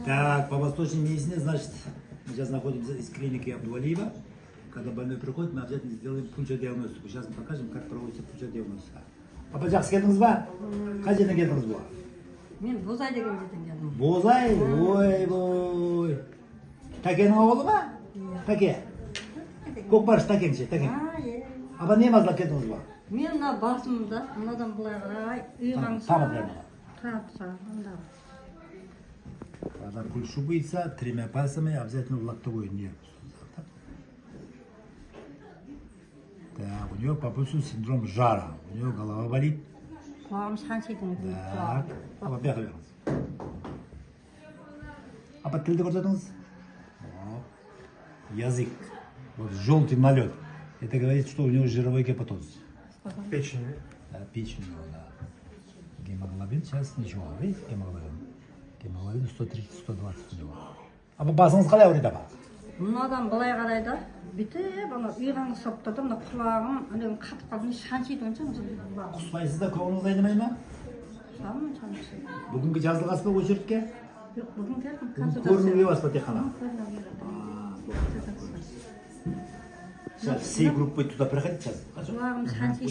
Так, по восточной медицине, значит, мы сейчас находимся из клиники Абдувалиева. Когда больной приходит, мы обязательно сделаем пульчодиагностику. Сейчас мы покажем, как проводится пульчодиагностика. Папа, жақсы келдіңіз ба? Қай жерден келдіңіз бұл? Мен Бозай деген жерден келдім. Бозай? Ой. Тәкенің ауылы ма? Тәке? Көкбарыш тәкенше, тәкен. Апа, не мазалап келдіңіз ба? Мен мына басымда, мынадан былай қарай, ұйғанса. Тамыр. Когда пульс шубается, 3 пальцами обязательно в локтевой нерв. Так, у нее по пульсу синдром жара. У нее голова болит. Так, апа, бяха беріңіз. Апа, тілді көрсетіңіз. Язык. Вот желтый налет. Это говорит, что у него жировой гепатоз. Печень. Да, печень, да. Гемоглобин сейчас ничего. Видите, гемоглобин? Гемоглобин 130-120 у него. Апа, басыңыз қалай ауырады апа? Мынадан былай қарай да, бүйтіп, ана ұйғаны соқтырды, мына құлағым, әлем қатып қалды, шаншиды онша. Құспайсыз да көңіліңіз айнымай ма? Шамын шаншиды. Бүгінгі жазылғасы ба очередке? Жоқ, бүгін келдім. Көрінуге бас па тек қана? Сейчас всей группой туда проходить сейчас. Құлағым шаншиды.